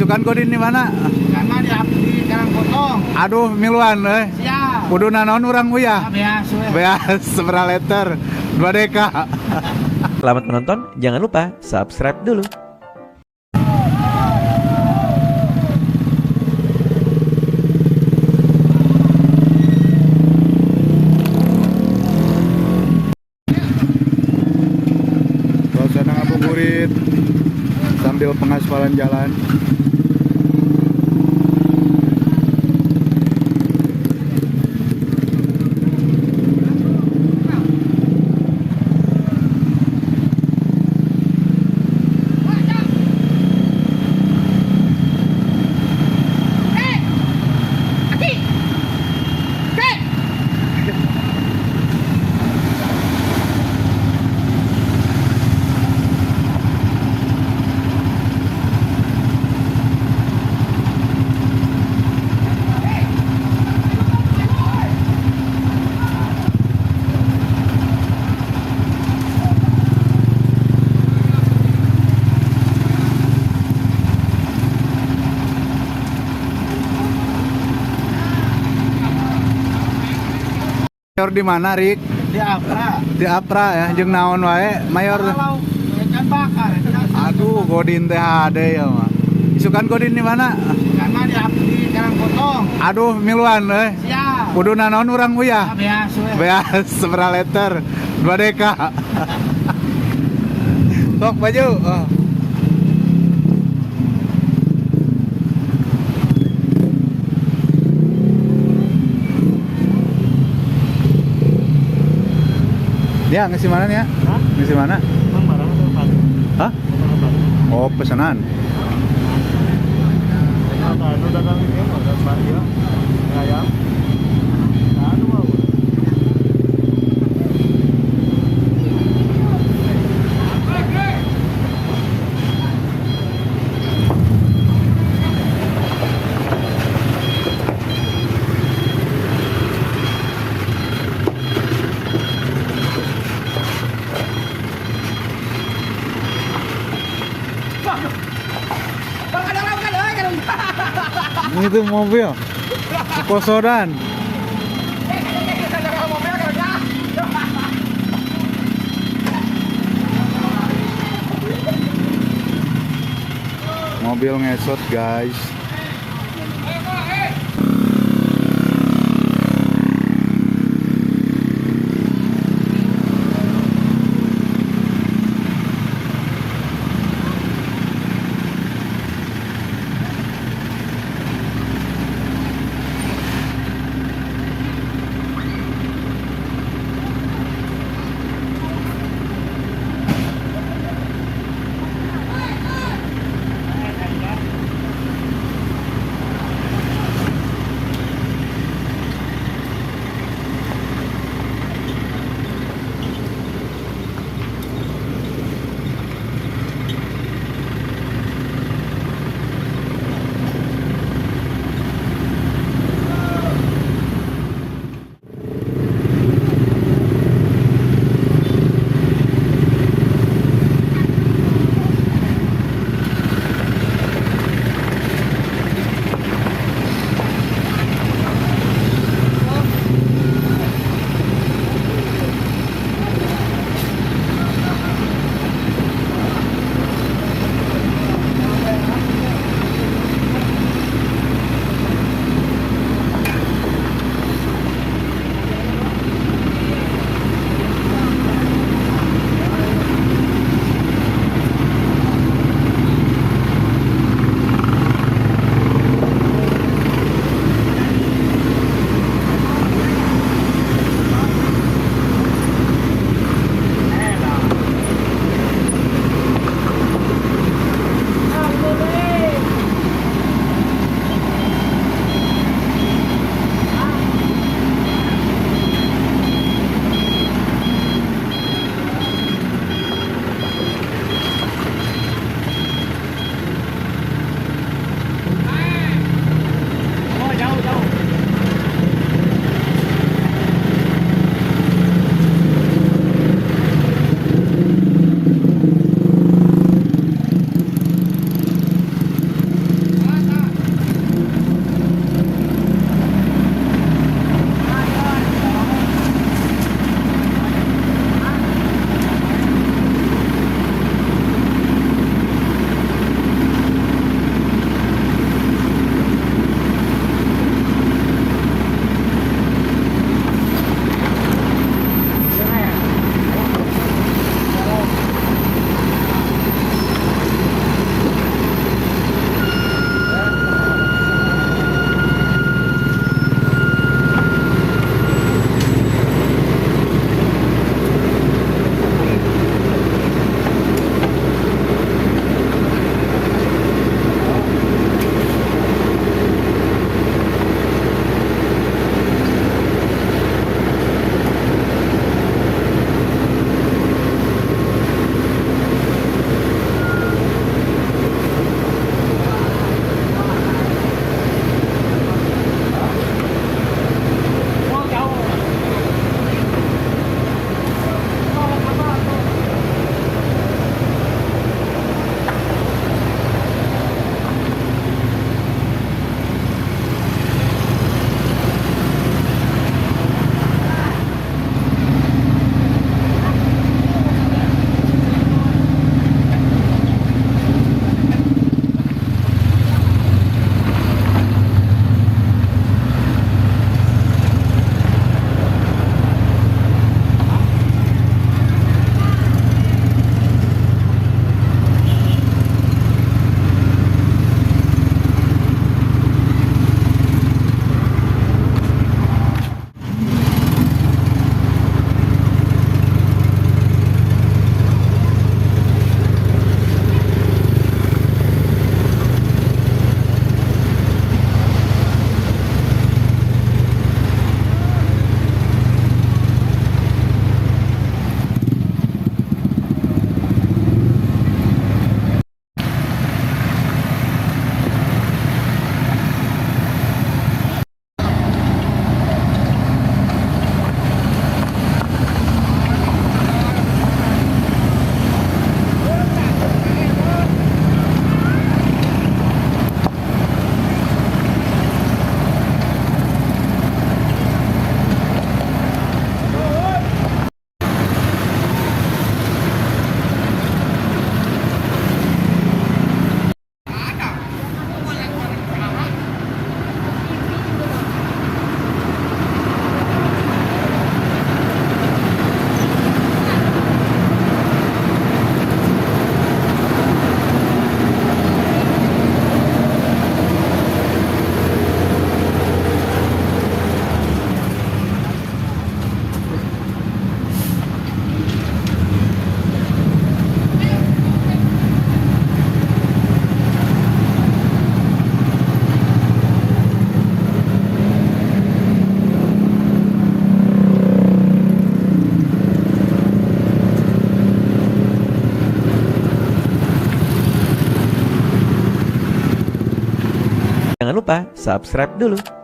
Isukan Godin di mana? Karena di Karangkontong. Aduh, miluan euy. Siap. Kudu nanaon urang uyah. Beas we. Beas sabaraha liter? 2 deka. Selamat menonton, jangan lupa subscribe dulu. Suasana ngabuburit sambil pengaspalan jalan. Mayor di mana, Rik? Di Apra. Di Apra ya, jeung naon wae, Mayor. Ikan bakar. Aduh, Godin teh hade ya mah. Isukan Godin di mana? Karena di Karangkontong. Aduh, miluan euy. Siap. Kudu nanaon urang uyah. Beas we. Beas sabaraha liter? 2 deka. Sok baju. Oh. Ya, ngisi mana nih ya? Hah? Ngisi mana? Emang barang atau apa? Hah? Oh, pesanan. Itu mobil kosodan. Mobil ngesot, guys. Jangan lupa subscribe dulu.